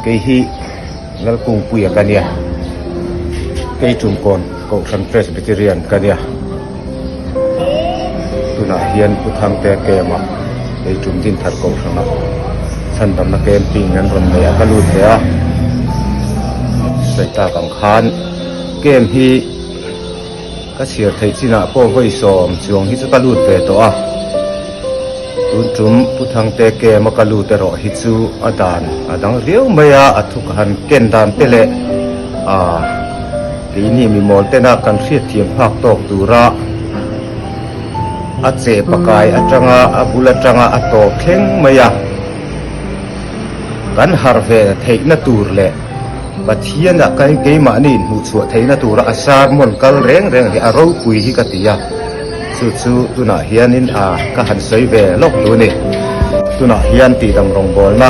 Kei hi Lalkungpuia ka nia, kei Tumkawn Kohhran Presbyterian ka nia. Tunah hian Pu Thangtea camp ah kei Tum Dinthar Kohhran ah chhandamna camping an rawn nei a ka lut ve a. Sawi tak ang khan camp hi Ka chhiar theih chinah pawh vawi 10 chuang hi chu ka lut ve tawh a, tun tum Pu Thangte camp a ka lut erawh hi chu a dan a dang riau mai a, a thu ka han ken dan te leh ah keini mimawl tena kan hriatthiam phak tawk tura a che pakai atanga a bul atanga a tawp thleng mai a, kan harh ve theihna tur leh. Pathianah ka keimahni inhmuhchhuah theihna tura a sermon kal reng reng hi a ropui hi ka ti a, chu chu tunah hianin a ka han sawi ve lawk duh a ni. Tunah hian tihdam rawngbawlna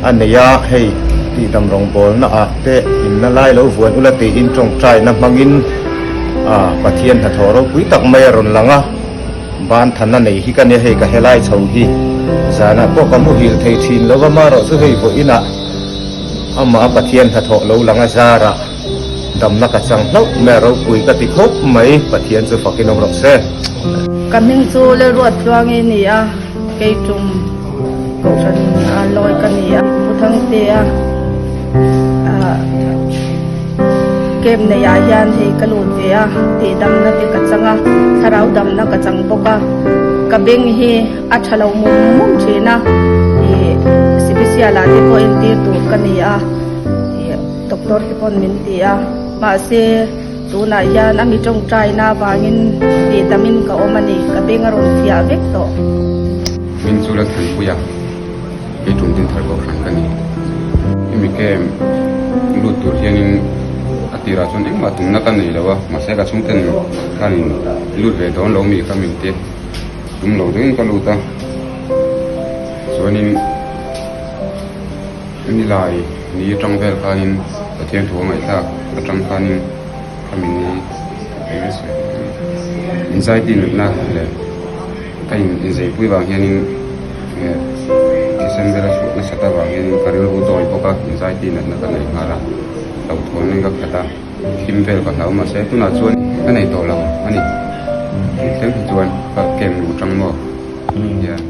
a nei a, hei tihdam rawngbawlna ah te inna lai lo vuan ula tiin tawngtaina hmangin a Pathian hnathawh ropui tak mai a rawn lang a, ban thanna nei hi ka nia hei ka helai chho hi zanah pawh ka muhil thei thin lo va marawh chu hei vawiinah Amah a Pathian hnathawh lo lang a zarah damna ka chang hlauh mai a ropui ka ti khawp mai, Pathian chu fakin awm rawh se. Ka hming chu Lalruat Tluangi a ni a, kei tum Kohhran a lawi ka ni a, Pu Thangtea camp nei ah hian hei ka lut ve a, tihdamna te ka chang a, thlarau damna ka chang bawk a, ka beng hi. A tha lo mum mum thin a, ih sipisial ah te pawh entir tur ka ni a, ih doctor te pawn min ti a, mahse tunah hian a mi tawngtaina avangin tih tamin ka awm a ni, ka beng a rawn fiah vek tawh. Min chu la thanpui a, kei tum din thar kohhran ka ni. Hemi camp lut tur hianin a tirah chuan engmah tumna ka nei lo a, mahse ka chhungten khanin lut ve dawn lo mi kha min ti. Tum lo deuhin ka lut a, chuanin nilai ni atang vel khanin Pathian thu a ngaihthlak atang khanin khami ni anxiety natna leh ka inzeipui vang hianin thisen vel a chhuah nasat avang hianin ka rilru dawi bawk a, anxiety natna ka nei nghal a, hlauhthawnna in ka khat a. Thim vel ka hlau mahse tunah chuan ka nei tawh lo a ni. Tih thleng hi chuan ka kem luh tang maw? Hian.